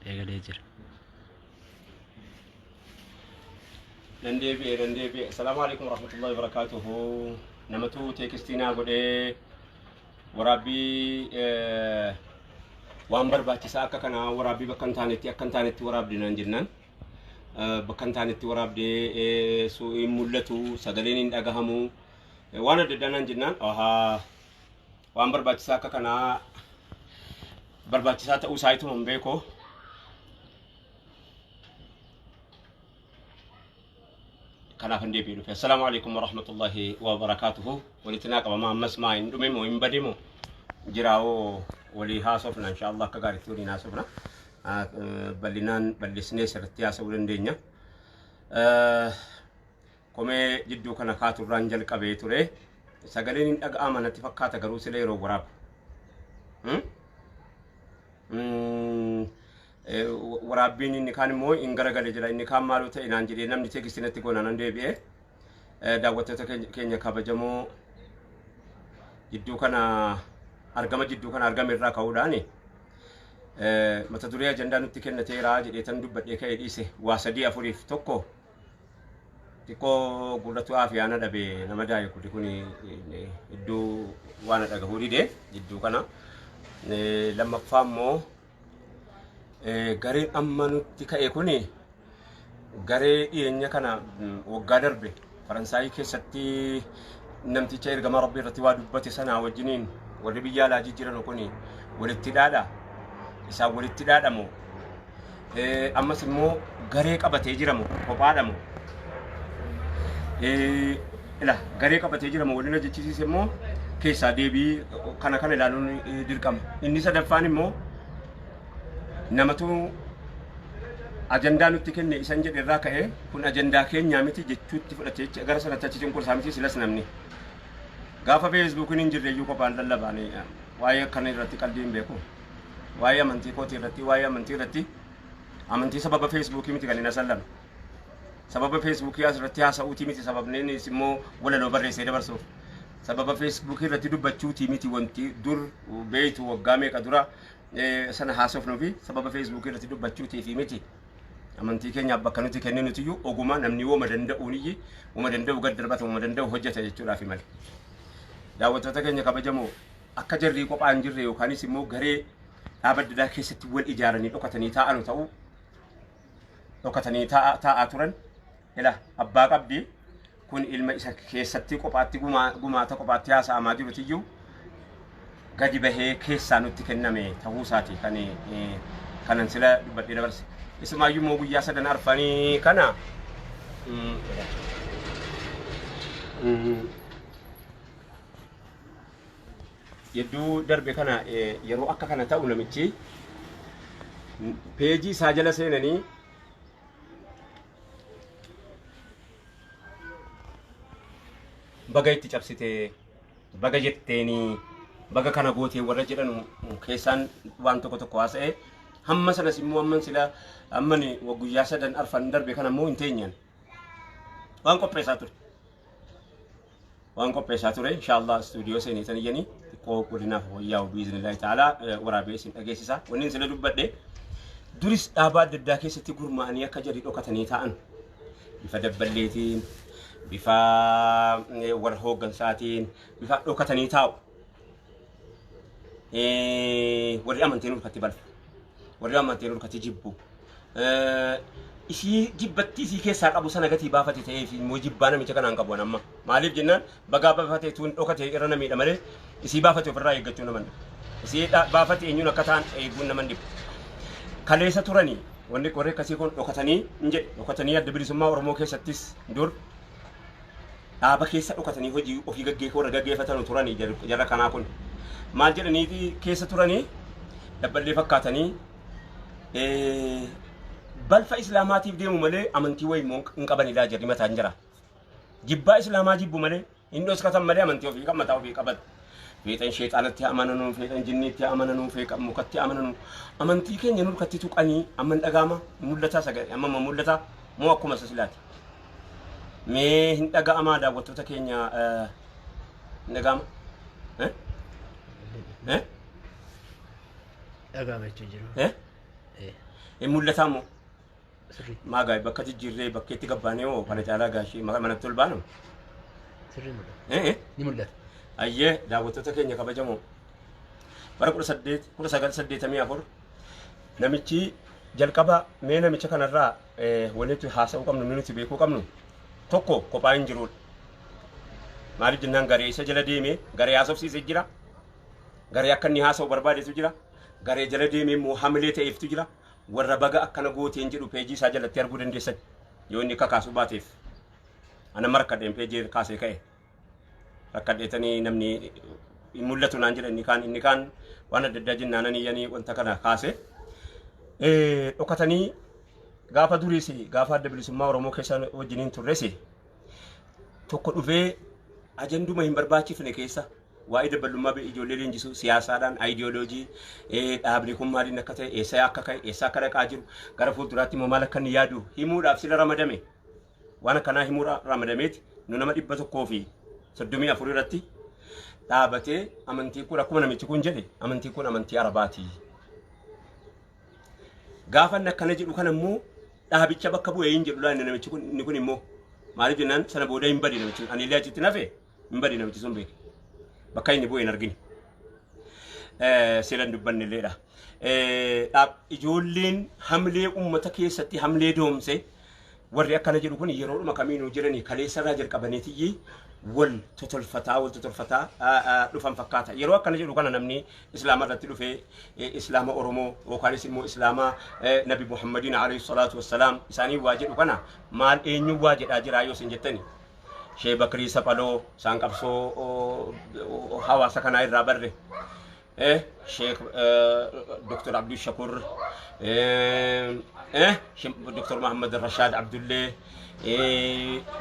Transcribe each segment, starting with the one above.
Eegalee jira. Nan deebi'e, nan deebi'e. Assalaamu alaikum warahmatullahi wabarakatuhu. Namatu teekistii naa godhee waraabbii waan barbaachisaa akka kanaa waraabbii bakka hin taanetti akka hin taanetti waraabdi naan jennaan. Bakka hin taanetti waraabdee hin mul'atu, sagaleen hin dhagahamu, waan adda addaa naan jennaan. Ahaa, waan barbaachisaa akka kanaa barbaachisaa ta'uu isaa ituma hin beeku. Kanaaf hin deebi'ee dhufe. Assalaamu alaikum warahmatullahi wabarakaatuhu. Walitti naa qabama ammas maa hin dhume moo hin bade moo jiraawoo walii haasofna inshaallah akka gaariitti waliin haasofna. Bal'inaan bal'isnee sirriitti haasa'uu dandeenya. Komee jidduu kana kaaturraan jalqabee ture. Sagaleen hin dhaga'ama natti fakkaata garuu sila yeroo waraabu. Waraabbiin inni kaan immoo hin garagale jira inni kaan maaloo ta'e naan jedhee namni teekistii natti goona nan deebi'e. Daawwattoota keenya kabajamoo jidduu kana argama jidduu kana argame irraa ka'uudhaan mata duree ajandaa nutti kennateera jedhee tan dubbadhee ka'ee dhiise waa sadii afuriif tokko xiqqoo gurratu aafiyaana dhabe nama daaye kuni kun hedduu waan dhagahuu dide jidduu kana. Lammaffaa immoo gareen amma nutti ka'e kuni garee dhiyeenya kana waggaa darbe Faransaayii keessatti namticha ergamaa Rabbii irratti waa dubbate sanaa wajjiniin warri biyya alaa jijjiiranu kuni walitti dhaadha. Isaan walitti dhaadhamu. Ammas immoo garee qabatee jiramu kophaadhamu. Ila garee qabatee jiramu waliin hojjechiisiise immoo keessaa deebii kana kana ilaaluun dirqama. Inni sadaffaan immoo namatu ajandaa nutti kenne isan jedhe irraa ka'ee kun ajandaa keenyaa miti jechuutti fudhate jecha gara sanatti achi cunqursaa miti silas namni. Gaafa feesbuukiin hin jirre iyyuu kophaan lallabaan waa'ee akkana irratti qalbii hin beeku. Waa'ee amantii kootii irratti waa'ee amantii irratti amantii sababa feesbuukii miti kan hin asallame. Sababa feesbuukii asirratti haasa'uutii miti sababni innis immoo walaloo barreessee dabarsuuf. Sababa feesbuukii irratti dubbachuutii miti wanti dur beeytu waggaa meeqa dura sana haasofnuu fi sababa feesbuukii irratti dubbachuutii fi miti. Amantii keenyaaf bakka nuti kenninutiyyuu oguma namni woma danda'uuniyyi woma danda'u gad darbata woma danda'u hojjeta jechuudhaafi malee. Daawwattoota keenya kabajamoo akka jarrii kophaa hin jirre yookaanis immoo garee dhaaba adda addaa keessatti wal ijaaranii dhokatanii taa'anu ta'uu dhokatanii taa'aa turan ila abbaa qabdi kun ilma isa keessatti kophaatti gumaata kophaatti haasa'amaa jirutiyyuu gadi bahee keessaa nutti kenname ta'uu isaati kan kanan sila dubbadhee dabarse. Isumaayyuu immoo guyyaa sadan arfanii kana Yedduu darbe kana yeroo akka kana ta'u namichi peejii isaa jala seenanii baga itti cabsite baga jetteenii baga kana gootee warra jedhan keessaan waan tokko tokko haasa'e hamma sanas immoo amman sila amman guyyaa sadan arfan darbe kana immoo hin teenyan waan qopheessaa ture. Waan qopheessaa ture inshaallah istuudiyoo seeneetan iyyanii xiqqoo godinaaf wayyaa'u biiznillahi ta'ala waraabee isin dhageessisa. Wanni isin dubbadhe duris dhaabaa adda addaa keessatti gurmaa'anii akka jarri dhokatanii taa'an bifa dabballeetiin bifa warra hooggansaatiin bifa dhokatanii taa'u. Warri amantiin ulfatti balfa. Warri amantiin ulfatti jibbu. Isii jibbattii isii keessaa qabu sana gatii baafate ta'eef immoo jibbaa namicha kanaan qabu an amma. Maaliif jennaan bagaa baafate tuun dhokate irra na miidha malee isii baafate ofirraa eeggachuu naman dhibu. Isii baafate eenyuun akka ta'an eeguun naman dhibu. Kaleessa turanii wanni warri akkasii kun dhokatanii hin jedhe dhokatanii adda bilisummaa Oromoo keessattis dur dhaaba keessa dhokatanii hojii ofii gaggeeffuu warra gaggeeffatanu turanii jarra kanaa kun. Maal jedhaniiti keessa turanii dabballee fakkaatanii balfa islaamaatiif deemu malee amantii wayii immoo hin qabanidha jarri mataan jira. Jibbaa islaamaa jibbu malee hin dhoskatan malee amantii ofii kan mataa ofii qaban. Feexan sheexaanatti amananu, feexan jinniitti amananu, feexan mukatti amananu. Amantii keenya nurkatti tuqanii amma hin dhaga'ama mul'ataa sagalee amma amma mul'ataa moo akkuma isa silaati. Mee hin dhaga'amaa daawwattoota keenya hin dhaga'ama? Eh? Eh? Dhaga'ama jechuun jiru. Eh? Eh. Hin mul'ataa immoo. Sirrii. Maa gaa'e bakka jijjiirree bakkeetti gabbaanee hoo kana caalaa gaashee manatti ol baanu. Sirrii mul'ata. Eh eh. Ni mul'ata. Ayyee daawwattoota keenya kabajamoo bara 18 1984 namichi jalqaba mee namicha kanarraa wanti nuti haasa'uu qabnu nuti beekuu qabnu tokko kophaa hin jirudha. Maaliif jennaan garee isa jala deemee garee haasofsiisee jira. Garee akka inni haasa'u barbaadetu jira. Garee jala deemee immoo hamilee ta'eeftu jira. Warra baga akkana gooteen jedhu peejii isaa jalatti arguu dandeessan yoo inni kakaasuu baateef. Ana amma rakkadheen peejii kaasee ka'e. Rakkadheetanii namni hin mul'atu naan jedha inni kaan inni kaan waan adda addaa jennaan ani iyyanii wanta kana kaase. Dhokatanii gaafa duriis gaafa adda bilisummaa Oromoo keessa wajjiniin turres tokko dhufee ajanduma hin barbaachifne keessa waa'ee dabballummaa ijoollee leenjisuu siyaasaadhaan ayidiyooloojii dhaabni kun maaliin akka ta'e eessa akka ka'e eessa akka dhaqaa jiru gara fuulduraatti immoo maal akka inni yaadu himuudhaaf sila ramadame waan akkanaa himuu ramadameeti nu nama 134 irratti dhaabatee amantii kun akkuma namichi kun jedhe amantii kun amantii Arabaati. Gaafa inni akkana jedhu kana immoo dhaabicha bakka bu'ee hin jedhu laanne namichi kun inni kun immoo maaliif jennaan sana booda hin bade namichi ani illee achitti nafe hin bade namichi sun beeke bakka inni bu'e hin argine. Seeran dubbanne illeedha. Ijoolleen hamlee uummata keessatti hamlee doomse warri akkana jedhu kun yeroodhuma kamiinuu jiranii kaleessa irraa jalqabaniitiyyi wal totolfataa wal totolfataa dhufan fakkaata. Yeroo akkana jedhu kana namni islaama irratti dhufee islaama Oromoo yookaanis immoo islaama Nabi Muhammadiin alayhi salaatu wassalaam isaanii waa jedhu kana maal eenyu waa jedhaa jiraa yoo isin jettani. Shee Bakrii Saphaloo isaan qabsoo hawaasa kanaa irraa barre. Sheek Dr. Abdul Shakur, Dr. Muhammad Rashaad Abdullee,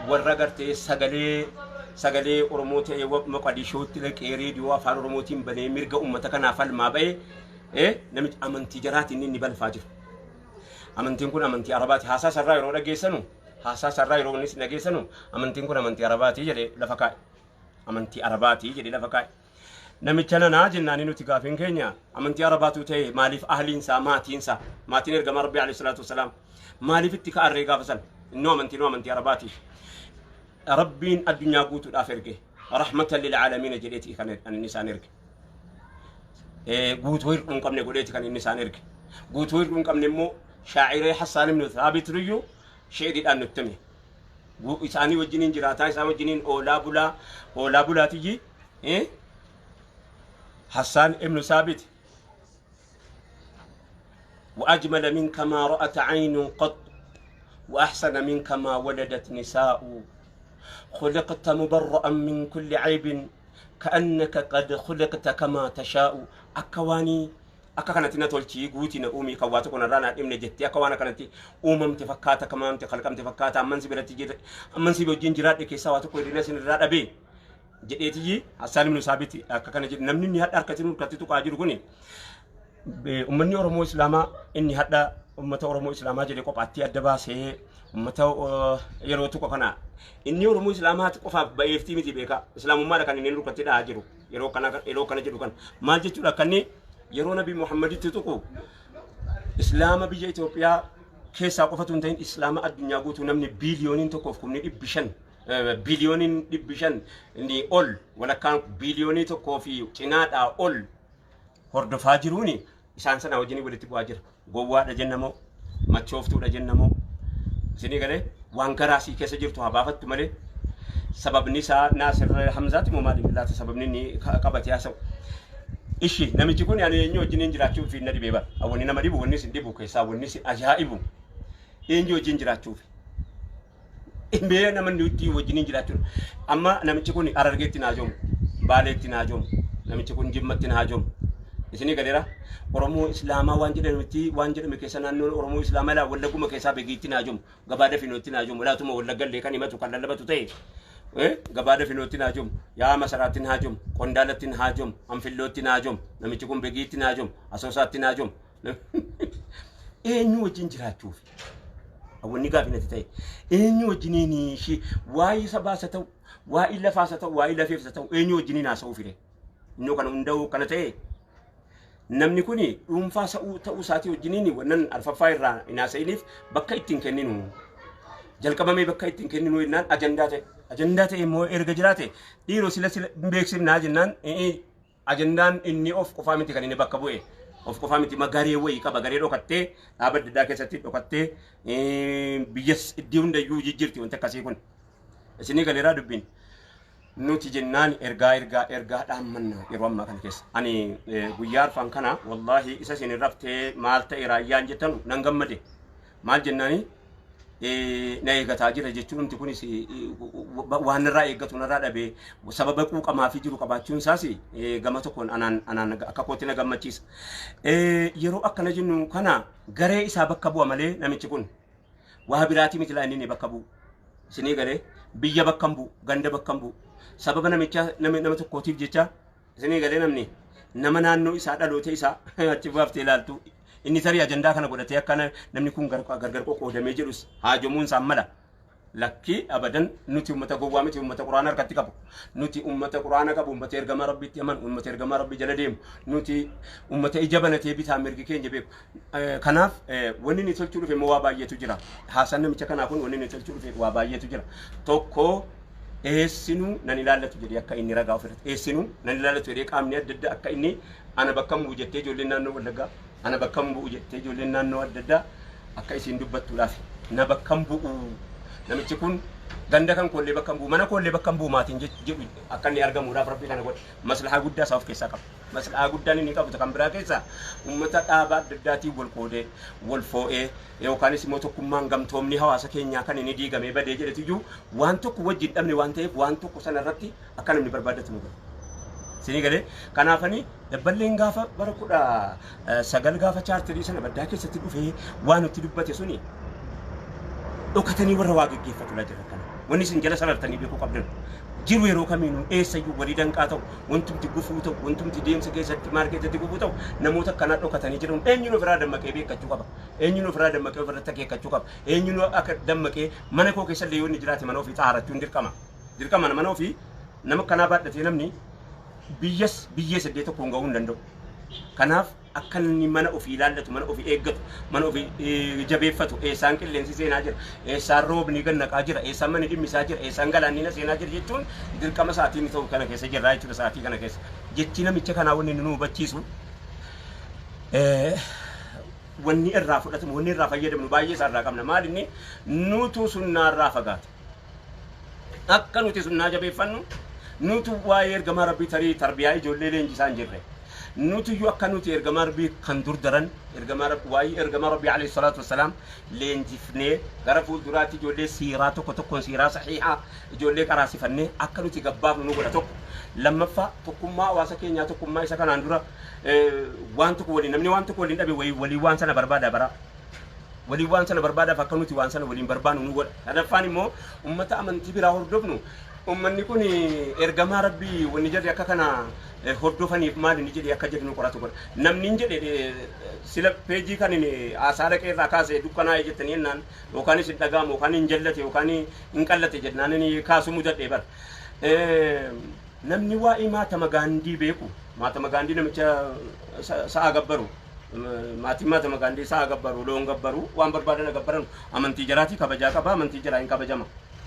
warra gartee sagalee sagalee Oromoo ta'ee Moqadishootti dhaqee reediyoo afaan Oromootiin banee mirga uummata kanaa falmaa ba'e namichi amantii jaraatiin inni balfaa jiru. Amantiin kun amantii Arabaati. Haasaa sarraa yeroo dhageessanu haasaa sarraa yeroo innis dhageessanu amantiin kun amantii Arabaati jedhee lafa kaa'e. Amantii Arabaati jedhee lafa kaa'e. Namicha nanaa jennaanii nuti gaafiin keenya amantii Arabaatu ta'e maaliif ahliinsaa maatiinsaa maatiin ergamaa Rabbii alayhi salaatu wassalaam maaliif itti ka'arree gaafa san innoo amantii noo amantii Arabaati. Rabbiin addunyaa guutuudhaaf erge rahmatan lil aalamiina jedheeti kan inni isaan erge. Guutuu hir'uu hin qabne godheeti kan inni isaan erge. Guutuu hir'uu hin qabne immoo shaaciree Hassaan ibn Thaabit iyyuu sheeriidhaan nutti hime. Isaanii wajjiniin jiraataa isaan wajjiniin oolaa bulaa oolaa bulaatiyyi Hassaan ibn Saabit وأجمل منك ما رأت عين قط وأحسن منك ما ولدت نساء خلقت مبرأ من كل عيب كأنك قد خلقت كما تشاء أكواني akka kanatti na tolchii guutii na uumii kan waa tokko narraa naa dhibne jettee akka waan akkanatti uumamte fakkaata kamaamte kalqamte fakkaata amman si biratti jira amman si wajjin jiraadhe keessaa waa tokko hir'ina isin irraa dhabee jedheetiyyi Hassaan ibn Saabit akka kana jedhe namni inni hadha harkatti nurkatti tuqaa jiru kuni ummanni Oromoo Islaamaa inni hadha ummata Oromoo Islaamaa jedhe kophaatti adda baasee ummata yeroo tuqa kana inni Oromoo Islaamaa qofaaf ba'eeftii miti beekaa Islaamummaadha kan inni nurkatti dhahaa jiru yeroo kana jedhu kan maal jechuudha akka inni yeroo Nabi Muhammaditti tuqu Islaama biyya Itoophiyaa keessaa qofatu hin ta'in Islaama addunyaa guutuu namni biiliyooniin tokkoof kumni dhibbi shan biiliyooniin dhibbi shan inni ol walakkaan biiliyoonii tokkoo fi cinaadhaa ol hordofaa jiruuni isaan sana wajjin walitti bu'aa jira. Gowwaadha jennamoo machooftuudha jennamoo isinii galee waan garaa sii keessa jirtu haa baafattu malee sababni isaa Naasir Hamzaati moo maaliif laata sababni inni qabatee haasa'u. Ishi namichi kun ani eenyu wajjiniin jiraachuuf na dhibee bara. Wanni nama dhibu wanni isin dhibu keessaa wanni isin ajaa'ibu eenyu wajjin jiraachuuf. Mee nama nuti wajjiniin jiraachuudha. Amma namichi kun Harargeetti naa joomu, Baaleetti naa joomu, namichi kun Jimmatti naa joomu. Isinii galeera Oromoo Islaamaa waan jedhamutti waan jedhame keessa naannoon Oromoo Islaamaa laa Wallagguma keessaa Begiitti naa joomu, gabaa Dafinootti naa joomu, laatuma Wallaggallee kan himatu kan lallabatu ta'e gabaa Dafinootti naa joomu, yaa Masaraatti naa joomu, Qondaalatti naa joomu, Anfillootti naa joomu, namichi kun Begiitti naa joomu, Asoosaatti naa joomu. Eenyu wajjin jiraachuuf? Wanni gaaffii natti ta'e eenyu wajjiniin ishee waa'ee sabaas haa ta'u waa'ee lafaas haa ta'u waa'ee lafeefs haa ta'u eenyu wajjiniin haasa'uu fide innoo kana hunda'uu kana ta'e Namni kun dhuunfaa sa'uu ta'uu isaatii wajjiniin wannan arfaffaa irraa hin haasa'iniif bakka ittiin kenninu. Jalqabamee bakka ittiin kenninu jennaan ajandaa ta'e. Ajandaa ta'e immoo erga jiraate dhiiroo sila sila hin beeksifnaa jennaan ajandaan inni of qofaa miti kan inni bakka bu'e. Of qofaa miti garee wayii qaba, garee dhokattee dhaaba adda addaa keessatti dhokattee biyyas iddoo hundayyuu jijjiirti wanti akkasii kun. Isinii galeeraa dubbiin. Nuti jennaan ergaa ergaa ergaa dhaammanna yeroo ammaa kana keessa. Ani guyyaa arfan kana wallaahi isa isin raftee maal ta'e raayyaan jettanu nan gammade. Maal jennaani na eegataa jira jechuun nuti kunis waan narraa eeggatu narraa dhabee sababa quuqamaa fi jiru qabaachuun isaas gama tokkoon anaan anaan akka kootti na gammachiisa. Yeroo akkana jennu kana garee isaa bakka bu'a malee namichi kun waa biraatii miti laa inni bakka bu'u. Isinii galee biyya bakka hin bu'u, ganda bakka hin bu'u. Sababa namicha nama tokkootiif jecha isinii galee namni nama naannoo isaa dhaloota isaa achi baaftee ilaaltu inni tarii ajandaa kana godhatee akka namni kun gargar qoqqoodamee jedhus haajomuun isaan mala. Lakkii abadan, nuti ummata gowwaa miti, ummata quraana harkatti qabu. Nuti ummata quraana qabu, ummata ergamaa rabbiitti amanu, ummata ergamaa rabbii jala deemu. Nuti ummata ija banatee bitaa mirgi keenya beeku. Kanaaf wanni inni tolchuu dhufe immoo waa baay'eetu jira. Haasaan namicha kanaa kun wanni inni tolchuu dhufe waa baay'eetu jira. Tokko, eessinuu nan ilaallatu jedhee akka inni ragaa ofirratti, eessinuu nan ilaallatu jedhee qaamni adda addaa akka inni ana bakka hin bu'u jettee ijoolleen naannoo Wallaggaa, ana bakka hin bu'u jettee ijoolleen naannoo adda addaa akka isiin dubbattuudhaaf, na bakka hin bu'u namichi kun, ganda kan koollee bakka hin bu'u, mana koollee bakka hin bu'u maatiin jedhu akka inni argamuudhaaf rabbi kana godhe. Maslahaa guddaa isaa of keessaa qaba. Maslahaa guddaan inni qabu kan biraa keessaa uummata dhaaba adda addaatiin wal qoodee wal foo'ee yookaanis immoo tokkummaan gamtoomni hawaasa keenyaa kan inni diigamee badee jedhetu iyyuu waan tokko wajjin dhabne waan ta'eef waan tokko sana irratti akka namni barbaadatu nu godha. Isinii galee? Kanaafani dabballeen gaafa bara 19 gaafa chaartirii sana baddaa keessatti dhufee waan nutti dubbate suni dhokatanii warra waa geggeeffatu la jira kana. Wanni isin jala sarartanii beekuu qabdan. Jiru yeroo kamiinuu eessayyuu walii danqaa ta'u, wantumti gufuu ta'u, wantumti deemsa keessatti maal keessatti gufuu ta'u, namoota akkanaa dhokatanii jiran eenyuun ofirraa dammaqee beekkachuu qaba. Eenyuun ofirraa dammaqee ofirratti akeekkachuu qaba. Eenyuun akka dammaqee mana koo keessallee yoo inni jiraate mana ofii xaarachuun dirqama. Dirqama mana ofii nama akkanaa baadhatee namni biyyas biyyee saddee tokkoon ga'uu hin danda'u. Kanaaf akka inni mana ofii ilaallatu, mana ofii eeggatu, mana ofii jabeeffatu, eessaan qilleensi seenaa jira, eessaan roobni gannaqaa jira, eessaan manni dhimmisaa jira, eessaan galaanni na seenaa jira jechuun dirqama sa'aatii inni ta'u kana keessa jirra jechuudha sa'aatii kana keessa. Jechi namicha kanaa wanni inni nu hubachiisu, wanni irraa fudhatamu, wanni irraa fayyadamnu baay'ee isaa irraa qabna. Maal inni nutu sunnaa irraa fagaata. Akka nuti sunnaa jabeeffannu nutu waa'ee ergamaa rabbii tarii tarbiyaa ijoollee leenjisaa hin jirre. Nuti iyyuu akka nuti ergamaa rabbii kan dur daran ergamaa rabbii waa'ee ergamaa rabbii alayhi salaatu wassalaam leenjifnee gara fuulduraatti ijoollee siiraa tokko tokkoon siiraa sahiihaa ijoollee qaraasifannee akka nuti gabbaafnu nu godha tokko. Lammaffaa, tokkummaa hawaasa keenyaa, tokkummaa isa kanaan dura waan tokko waliin namni waan tokko waliin dhabe walii waan sana barbaada bara. Waliin waan sana barbaadaaf akka nuti waan sana waliin barbaannu nu godha. Sadaffaan immoo ummata amantii biraa hordofnu, ummanni kun ergamaa rabbii wanni jarri akka kana hordofaniif maal inni jedhee akka jedhu nu qoratu godha. Namni hin jedhe sila peejii kan inni haasaa dhaqee irraa kaase dukkanaa'e jettanii jennaan yookaan isin dhaga'amu yookaan hin jallate yookaan hin qallate jennaan inni kaasuu mudadhee bara. Namni waa'ee Mahatma Gaandii beeku, Mahatma Gaandii namicha sa'a gabbaru, maatiin Mahatma Gaandii sa'a gabbaru, loon gabbaru, waan barbaadan gabbaran, amantii jaraatii kabajaa qaba, amantii jaraa hin kabajama.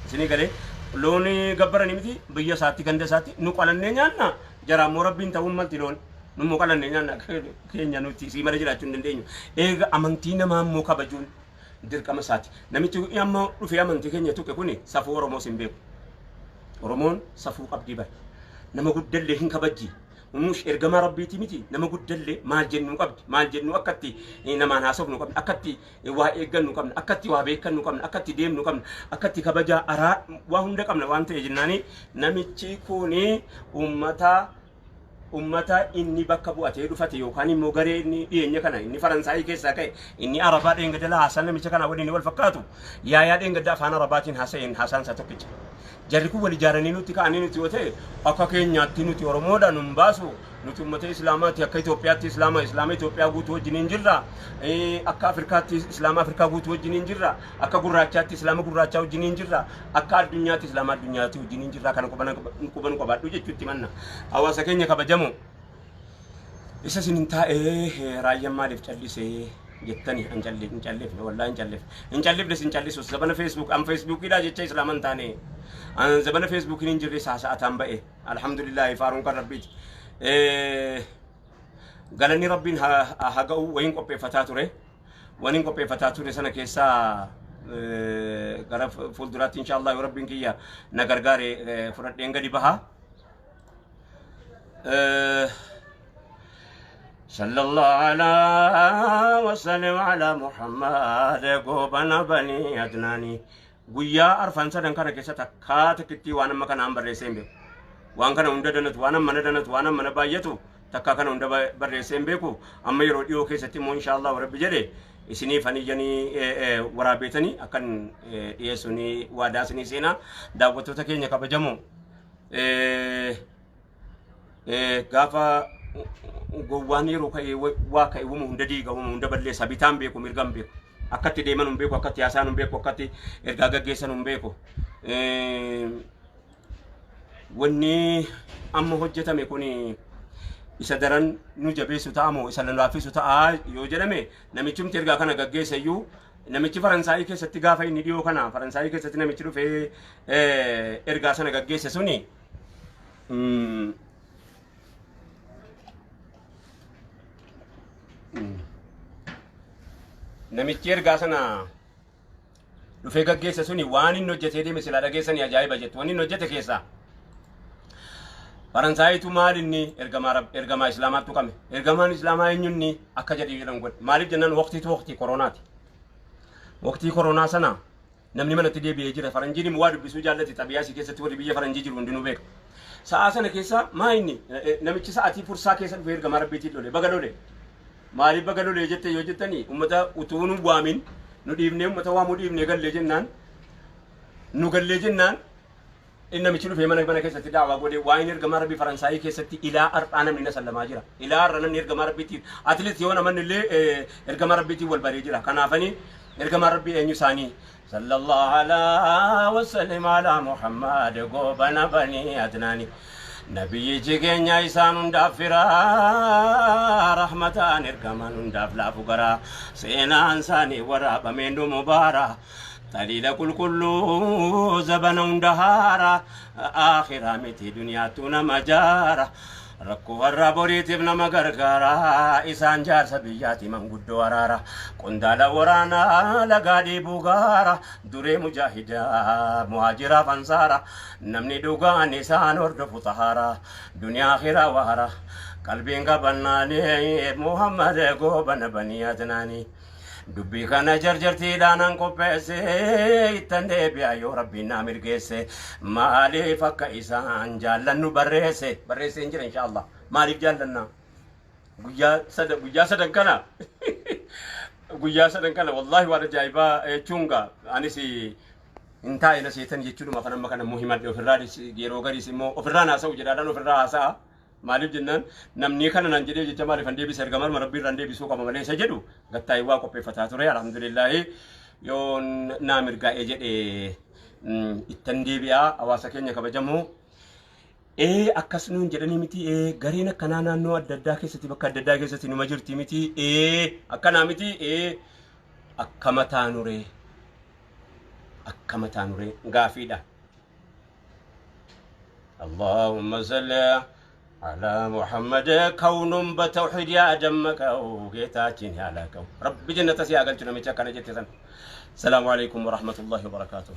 Isinii galee? Loon gabbaranii miti biyya isaatti ganda isaatti nu qalannee nyaanna, jaraa immoo rabbiin ta'uun malti loon. Nu immoo qalannee nyaanna, keenya nuti sii malee jiraachuu hin dandeenyu. Eega amantii namaa immoo kabajuun dirqama isaati. Namichi amma dhufee amantii keenya tuqe kuni safuu Oromoos hin beeku. Oromoon safuu qabdii bara. Nama guddallee hin kabajji. Mush ergamaa rabbiiti miti, nama guddallee maal jennuu qabdi, maal jennuu akkatti namaan haasofnu qabna, akkatti waa eeggannu qabna, akkatti waa beekannu qabna, akkatti deemnu qabna, akkatti kabajaa araa waa hunda qabna waan ta'e jennaani namichi kuni ummata inni bakka bu'atee dhufate yookaan immoo garee inni dhiyeenya kana inni Faransaayii keessaa ka'e, inni Arabaa dheengadala haasaan namicha kanaa waliin wal fakkaatu yaayaa dheengadda afaan Arabaatiin haasa'een haasaan isaa tokkicha. Jarri kun wal ijaaranii nutti ka'anii nuti yoo ta'e akka keenyaatti nuti Oromoodha nun baasu, nuti ummata Islaamaati, akka Itoophiyaatti Islaama Islaama Itoophiyaa guutuu wajjiniin jirra, akka Afrikaatti Islaama Afrikaa guutuu wajjiniin jirra, akka gurraachaatti Islaama gurraachaa wajjiniin jirra, akka addunyaatti Islaama addunyaatti wajjiniin jirra, kana quba nu qabaadhu jechuutti manna. Hawaasa keenya kabajamoo. Isa isin hin taa'ee raayyaan maaliif callisee jettani an hin callifne, wallaahi hin callifne, hin callifnes, hin callisus. Zabana Facebook, an Facebookiidhaa jecha islaama hin taane. An zabana Facebookiin hin jirre saasa'ataan ba'e. Alhamdulillaahi, faaruun kan rabbiiti. Galanni rabbiin haa ga'u. Wayin qopheeffataa ture, waniin qopheeffataa ture sana keessaa gara fuulduraatti inshallah yoo rabbiin kiyya na gargaare fudhadheen gadi baha. صلى الله على وسلم على محمد goobana banii adnaanii. Guyyaa arfan sadan kana keessa takkaa takkitti waan amma kanaan barreessee hin beeku. Waan kana hunda danatu, waan amma danatu, waan amma baay'atu takkaa kana hunda barreessee hin beeku. Amma yeroo dhiyoo keessatti immoo inshallah rabbi jedhe isinii faniyyanii waraabeetanii akkan dhiyeessu ni waadaa isinii seenaa. Daawwattoota keenya kabajamoo, gaafa gowwaan yeroo ka'ee waa ka'e wama hunda diiga, wama hunda balleessa. Bitaan beeku, mirgan beeku, akkatti deeman hin beeku, akkatti haasaan hin beeku, akkatti ergaa gaggeessan hin beeku. Wanni amma hojjetame kun isa daran nu jabeessu ta'a moo isa nu laaffisu ta'a yoo jedhame, namichumti ergaa kana gaggeessa iyyuu, namichi Faransaayii keessatti gaafa inni dhiyoo kana Faransaayii keessatti namichi dhufee ergaa sana gaggeesse suni namichi ergaa sana dhufee gaggeesse suni waan inni hojjetee deeme silaa dhageessanii ajaa'iba jettu. Wanni inni hojjete keessaa Faransaayitu maal inni ergamaa islaamaatti tuqame, ergamaan islaamaa eenyunni akka jedhu jedhan godhe. Maaliif jennaan, waqtiitu waqtii koronaati. Waqtii koronaa sana namni manatti deebi'ee jira. Faranjiin immoo waa dubbisuu jaallati. Xabiyaa isii keessatti warri biyya faranjii jiru hundinuu beeka. Sa'aa sana keessa maa inni namichi sa'atii fursaa keessa dhufee ergamaa rabbiitiin lole. Baga lole. Maaliif baga lole jette yoo jettanii, ummata utuu nu waamin nu dhiibnee, ummata waamuu dhiibnee gallee jennaan, nu gallee jennaan, inni namichi dhufee mana keessatti daawaa godhe. Waa'een ergamaa rabbii Faransaayii keessatti ilaa har'aa namni na sallamaa jira. Ilaa har'a namni ergamaa rabbiitiin atleast yoo namanni illee ergamaa rabbiitiin wal baree jira. Kanaafani ergamaa rabbii eenyu isaanii? صلى الله على وسلم على محمد goobana banii adnaani. Nabiyyichi keenya isaan hundaaf firaa, rahmataan ergaman hundaaf laafu garaa, seenaan isaanii waraabameen dhumu baara, taliila qulqulluu zabana hunda haara, akhiraa miti duniyaattuu nama jaara, rakkoo har'a boriitiif nama gargaara. Isaan jaarsa biyyaati, manguddoo araara, qondaala waraanaa, lagaa dhiibuu gaara, duree mujaahidaa, muhaajiraaf ansaara. Namni dhugaan isaan hordofu tahaara, duniyaa akhiraa waara. Qalbiin qabannaanii Muhammad goobana banii adnaanii. Dubbii kana jarjartiidhaan an qopheesse, ittan deebi'a yoo rabbiin naa mirgeesse. Maaliif akka isaan jaallannu barreesse, barreesse hin jira insha Allah. Maaliif jaallanna? Guyyaa sadan kana, guyyaa sadan kana wallahi waan ajaa'ibaa jechuun gaa anis hin taa'e na seetan jechuudhuma. Kan amma kana immoo himadhe ofirraa yeroo gariis immoo ofirraan haasa'u jedhaadhaan ofirraa haasa'a. Maaliif jennaan, namni kana naan jedhee jecha maaliif an deebisa, erga marma rabbii irraan deebisuu qaba malee isa jedhu gattaa'ee waa qopheeffataa ture. Alhamdulillaahi, yoo naa mirgaa'ee jedhe ittan deebi'aa. Hawaasa keenya kabajamoo, ee akkas nuun jedhanii miti, ee gareen akkanaa naannoo adda addaa keessatti, bakka adda addaa keessatti numa jirti miti, ee akkanaa miti, ee akkama taanuree, akkama taanuree gaafiidha. اللهم صل على محمد كون በተውሂድ ያደመቀው ጌታችን ያላቀው ረቢ ጀነተ ሲያገልች ነው። akkana jette san። ሰላሙ አለይኩም ወረሕመቱላሂ ወበረካቱሁ።